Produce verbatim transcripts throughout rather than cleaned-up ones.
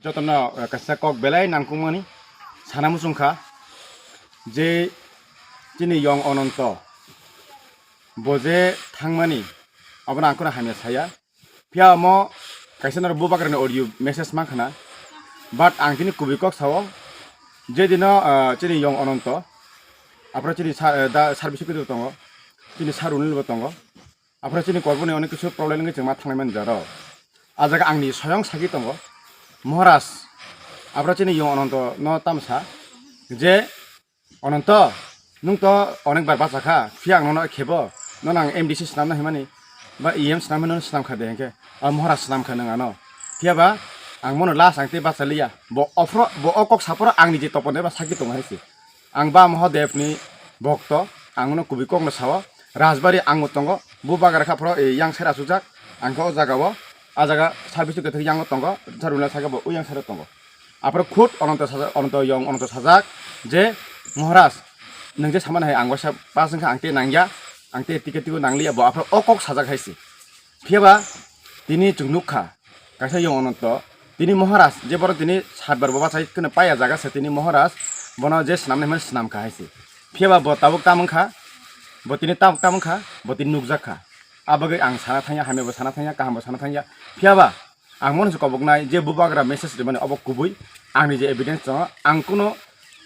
Jotono, eh, kaisa kok belai nangkukmani sana muchungkha je chini yong Ononto bo je thangmani, abono ang kheno hamya saya. Phiya omo kaisa norok bubagrani audio message mankha na, but ang tini kubui kok sao, je dino, ah, chini yong Ononto aphro chini sa-, eh, da service khe tongo, chini sa Runil bo tongo, aphro chini korboni onek kisu problem wngwi chwng ma thanglai mani jaro. A jaga angni soyong sagi tongo, Maharaj, aphro chini yong Ononto no tamsa je, Ononto, nwng to onek bar bacha kha, phiya ang nono khebo, nono ang M D C swnamna himani, ba E M swnam himani swnam kha de hinkhe, a Maharaj swnam kha nwng ano. Phiya ba ang mono last ang tei bacha liya, bo ophro, bo o kok saphoro angni je topon eba sagi tongo hai se. Ang ba Mahadev ni bokto, ang no kubui kok no sao, Rajbari ang bo tongo, bubagra kha phoro, e, yang sera sujak, ang khe o jaga o, a jaga service ni kwthwk yang o tongo, sa Runil saka bo o yang sero tongo. Aphro khud Ononto sajak, Ononto yong Ononto sajak je, "Maharaj, nwng je samani hai ang waisa pass wngkha, ang tei nangya, ang tei ticket tigo nangliya," bo aphro o kok sajak hai se. Phiya ba tini chwng nukha, kaisa yong Ononto, tini Maharaj, je borok tini satbar bo bachai kheno paya jaga se, tini Maharaj bono je swnamnai hwnmani swnamkha hai se. Phiya ba bo tabuk tam wngkha, bo tini tabuk tam wngkha, bo tini nukjak kha. A bagwi ang sana thangya, hamya bo sana thangya, kaham bo sana thangya. Phiya ba ang mono se koboknai je bubagra message rimani obo kubui, angni je evidence tongo, ang kuno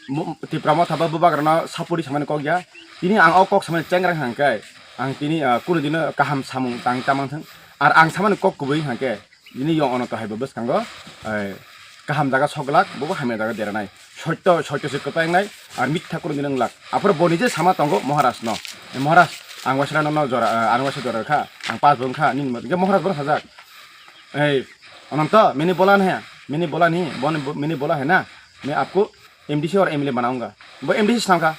mu-, Tipra Motha ba bubagrano sapori samani kok ya. Tini ang o kok samani chengra hwnkhe ang tini, ah, kuno dino kaham samung tang tamang thang. Ar ang samani kok kubui hwnkhe tini yong Ononto hai bo bwskango, eh, kaham jaga sok glak, bobo hamya jaga deranai. Sotto, sotto se kwpla wngnai, ar mitha kuno dino wnglak. Aphro boni je sama tongo Maharaj no. Eh, Maharaj, ang waisa nono jora, eh, ang waisa jora kha, ang pass bo wngkha, nini mo-, hwnkhe Maharaj bono sajak. Ei, Ononto, mini bola nahi, mini bola nahi, bon, mini bola hai na, main aapko M D C aur M L A banaunga. Bo M D C swnamkha.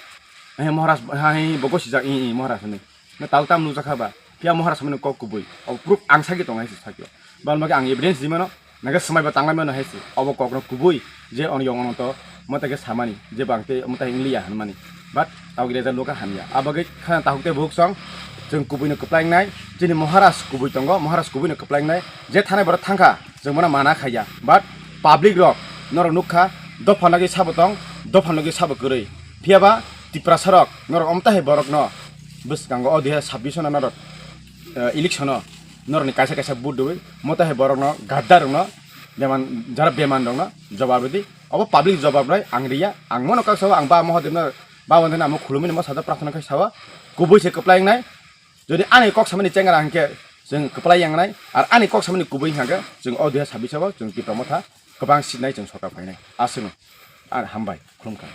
Ei, Maharaj, hai, bo gosijak, i, i, Maharaj ni. Na tal tam nukjakha ba. Phiya Maharaj samani kok kubui. Obo proof ang sagi tongo hai se sakyo. Bal magi ang evidence di mano. Naga swmai ba tanglai mano hai se. Obo kok no kubui. Je on yong Ononto. Mota ke samani. Je bang te mota hingliya hanmani. But tau gire ja loka hamya. Abagwi khana tahuk te buhuk song. Chwng kubui no kwplai nai. Chini Maharaj kubui tongo. Maharaj kubui no kwplai nai. Je thanai borok thangkha. Chwng bono mana khaiya. But public rok norok nukha. Dopha nagi sabo tong. Dopha nagi sabo kwrwi. Phiya ba Tiprasa rok norok omta hai borok no. Bwskango o dui hazar sabbish no norok, eh, election o norokni kaisa kaisa vote rwi, mota hai borokno gadda rokno, beman, jara beman rokno jobab rwdi. Obo public jobab rwnai ang riya, ang mono kok sao, ang ba Mahadev no, ba Mahadev no amo khulumui no sajak prarthana khai sao, kubui se kwplai wngnai. Jodi ani kok samani chengra hwnkhe chwng kwplai wngnai, ar ani kok samani kubui hwnkhe chwng o dui hazar sabbish o chwng Tipra Motha kwbang seat nai chwng sorkar phainai. Aswkno, ar hambai, khulumkha.